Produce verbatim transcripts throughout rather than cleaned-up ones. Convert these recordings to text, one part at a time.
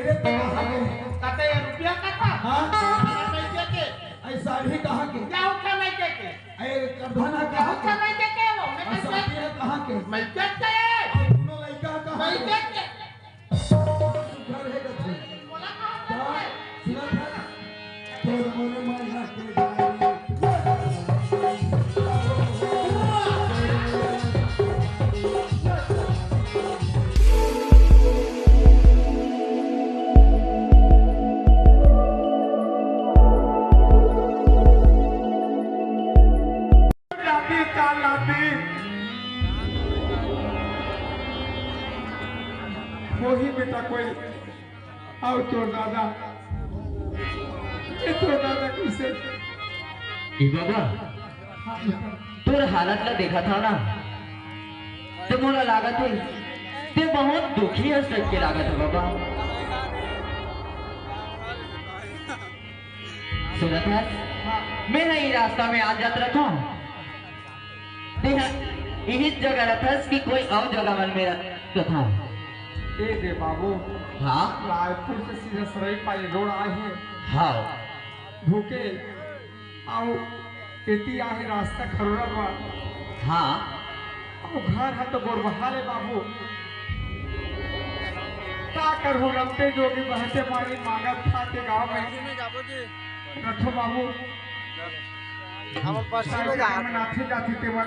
ये तो कहाँ के? कते ये रुपया का था? हाँ? अरे, मैं क्या के? ऐ साड़ी कहाँ के? क्या उठा मैं क्या के? ऐ करधना क्या कहाँ उठा के? मैं क्या के वो? मैं ऐ क्या साड़ी के? कहाँ के? मैं क्या के? और दोनों लड़का कहाँ मैं के? क्या के? घर है कथे? बोला कहाँ का का? है? सुना था? तोर मोरे मन लागे गारी। लाती, चाल लाती। वही बेटा कोई। आओ तोर दादा। ये तोर दादा कैसे? ए बाबा, हाँ बेटा। तोर हालत ला देखा था ना, तो मोला लागत है, ते बहुत दुखी है सबके लागत है बाबा। सुनत हस? मैं ह ई रास्ता में आ जात रथों। तेहा इही जगह रथस कि कोई अउ जगह मन में रथों? ए दे बाबू, हाँ? रायपुर से सीधा सरई पाली रोड आए हे। हाँ। भूखे अउ एती आहे रास्ता खरोरा पर। हाँ। अउ घर ह तो बोरबहाल हे बाबू। का करहूँ, रमते जोगी बहते पानी मांगत खाते गाँव में। रखो बाबू। हमन पश्चिम में जा। मन आथे जाथे तेमन।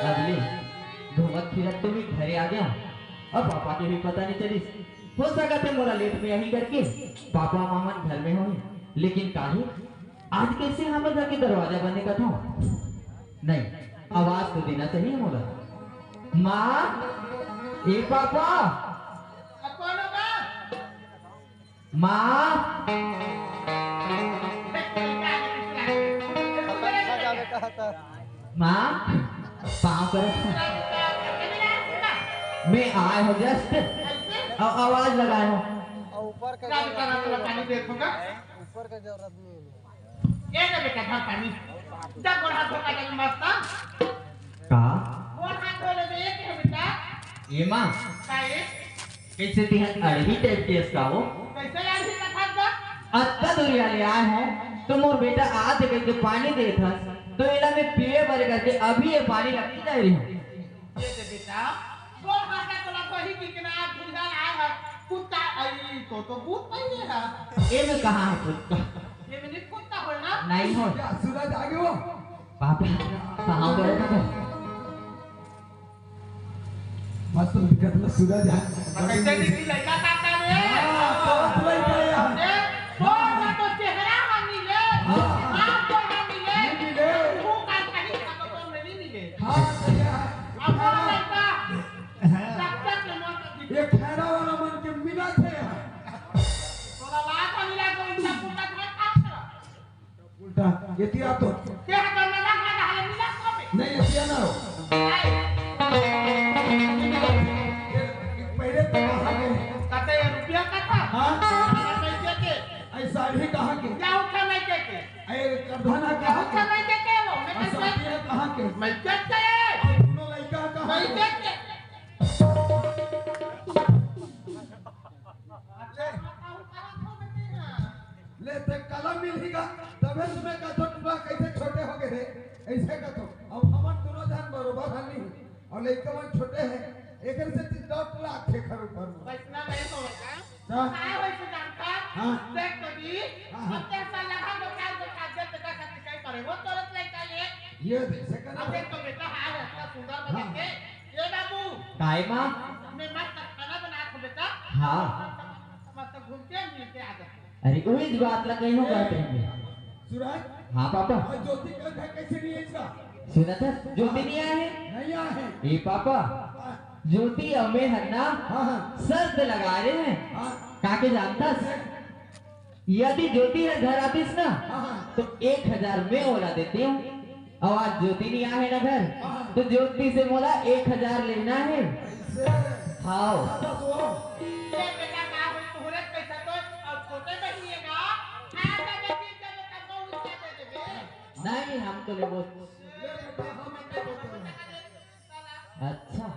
अगले घूमत फिरत तो मैं घरे आ गया। अब पापा के भी पता नहीं चलिस। हो सकत हे मोला लेट में आही करके पापा मामन घर में होही। लेकिन काहे आज कैसे हमर घर के दरवाजा बंद हे कथों? नहीं, आवाज तो देना चाहिए मोला। माँ, ए पापा। माँ। माँ, पाँव परत हँव। मैं आए हँव just, अउ आवाज लगाए हँव। अउ ऊपर का क्या बेटा, रात वाला पानी देखो का? ऊपर का जरूरत नहीं है। ये ना बेटा, धर पानी। जा गोड़ हाथ धो के आ जा मस्त। का? गोड़ हाथ धो ले बे, ये क्या बेटा? ये माँ। का ये? कैसे तिहन अड़ही type के हस का वो? कैसे अड़ही का था का? अतका दूरिहा ले आए हँव, तो मोर बेटा आथे कहिके पानी देत हस, तो एला मैं पीए बर करके अभी ये पानी ला पी जाए रही हँव। ये दे बेटा, तोर हाथा तोला कही कि के ना भुंजा आए हस, कुत्ता आई तो, तो भूत नहीं है। ये में कहाँ है कुत्ता? ये में नहीं कुत्ता हो ना? नहीं हो। क्या सुना जागे वो? पापा, कहाँ गए थे? मस्त दिखत ला सूरज ह। कैसे निकली लइका का का रे? हाँ, साफ लइका यार। ए, तोर का तो चेहरा ह मिले, हाँ। नाम तो ह मिले, नहीं मिले। तू का कहीं का तो तोर में नहीं मिले। हाँ, भैया। अब वो लइका, हाँ। चकचक के मन तो दिखे। ये खैरा वाला मन के मिला थे यार। तोला लात मिला तो इनका पूरा घर काम करा। उल्टा, ये तिया तो। ते हा तो नजर लगा है, मिला को बे। नहीं, ये तिया ना हो। आए। ये पहले तो कहाँ के? कते ये रुपया का था? हाँ? मैं क्या के? ऐ साड़ी कहाँ के? क्या उठा मैं क्या के? ऐ करधना कहाँ के? उठा मैं क्या के वो? मैं ऐ क्या के? साड़ी कहाँ के? मैं क्या के? और दोनों लड़का कहाँ मैं के? क्या के? ले ते कलम मिलही गा, तभे तो मैं कथों टूरा कैसे छोटे हो गए रे, ऐसे कथों। अब हमन दोनों झन बरोबर हन नहीं, अउ लइका मन छोटे हैं, एकर से चिंता लागथे घर ऊपर में। वैसना नहीं होगा। हाँ। काय होइसे जानता? हाँ। देख तो जी, हाँ, हाँ। अब तेरे साल लगा दो, चार दो, चार दे, तेरा का सिकाई पड़े, वो तोरत लइका ये। ये देख, से कर। अबे तो बेटा, हाल इतना सुंदर बना हाँ। के। ये बाबू। काय माँ? मैं मस्त खाना बना था बेटा। हाँ। मस्त घूम के मिल के आ जाते। अरे, उही बात ला कहीं कहते हैं। सूरज। हाँ पापा। और ज्योति का घर कैसे नहीं है इसका? सुना था, ज्योति नहीं आए है। नहीं आए है। ए पापा, हाँ। ज्योति अउ मैं हर ना हाँ, हाँ। शर्त लगा रहे हैं। हाँ। काके जानता? यदि ज्योति हर घर आतिस ना, हाँ, हाँ। तो एक हजार मैं ओला देते हूँ, अउ आज ज्योति नहीं आए है ना घर, हाँ। तो ज्योति से मोला एक हजार लेना है। ऐसे? हाँ। हाँ, बस वो। ये बेटा का होई, तोहरे पैसा तो अब छोटे बहिनी है ना, आ जाने की जब तब वो उससे दे देबे। नहीं, हम तो लेबो। ले बेटा, हम तो लेबो। अच्छा,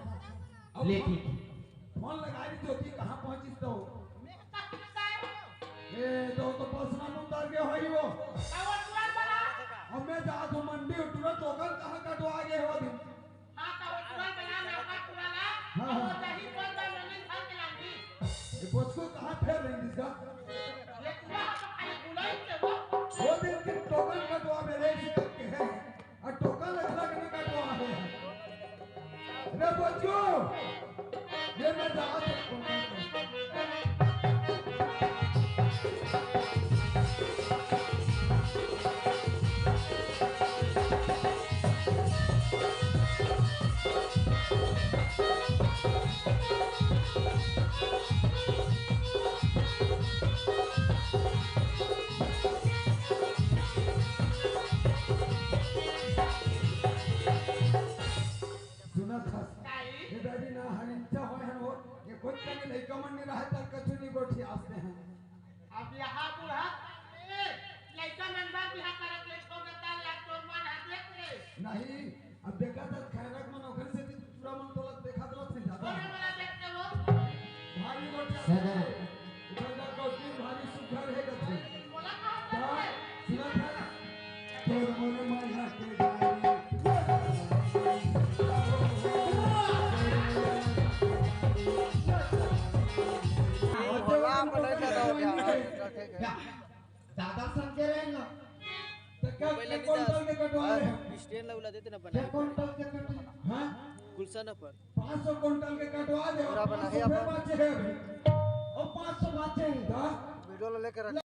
अब ले फोन, ठीक है। फोन लगाई दी ज्योति, कहाँ पहुँचिस तो? ए, तो, तो बस में उतर गए होई वो। अब मैं जात हूँ मंडी, टूरा टोकन कहाँ कटवा गए हो दिन? हाँ, तो वो टूरा बना, मैं आपका टूरा ला, हाँ, हाँ। वो दही बोल दो, नवीन खान के लागी। ये बस को कहाँ फेर रही इसका? ये टूरा तो खाली बुलाई के वो। वो दिन के टोकन कटवा मेरे इसी करके है। आ टोकन लगला के ना कटवा है। रे बच्चू, ये मैं जात हूँ। सुनत हस? काई? ए दादी ना, हर इच्छा होय हन वो, ये कोई तनी लइका मन नहीं रहे, तब कछु नहीं गोठी आसते हैं। अब यहाँ बूढ़ा, ए, लइका मन बार बिहा करत ले छोड़ देता, या तोर मन हाथ देख ले। नहीं, अब देखा था खैरक मन ओखर से भी पूरा मन तोला देखा तो से ज्यादा। अरे, वाला देखते वो। भारी गोठी आसते हैं। इधर का कोशिश भारी सुघर है कथे। बोला कहाँ का? से? सुना था? तोर मोर माया के गारी। बोला, बोला, चलो, क्या? क्या? दादा समझे रहे ना? तो क्या, पहले क्या नहीं कौन था। साल के कटवा रहे हैं? स्टैंड ला उला देते ना क्या बनाए। कौन साल के कटवा? हाँ? गुलशन पर। पाँच सौ कुंटल के कटवा दे, पूरा और बना पाँच सौ है फिर अपन। बाचे हैं अभी। और पाँच सौ बाचे हैं। हाँ? वीडियो ला लेके रख।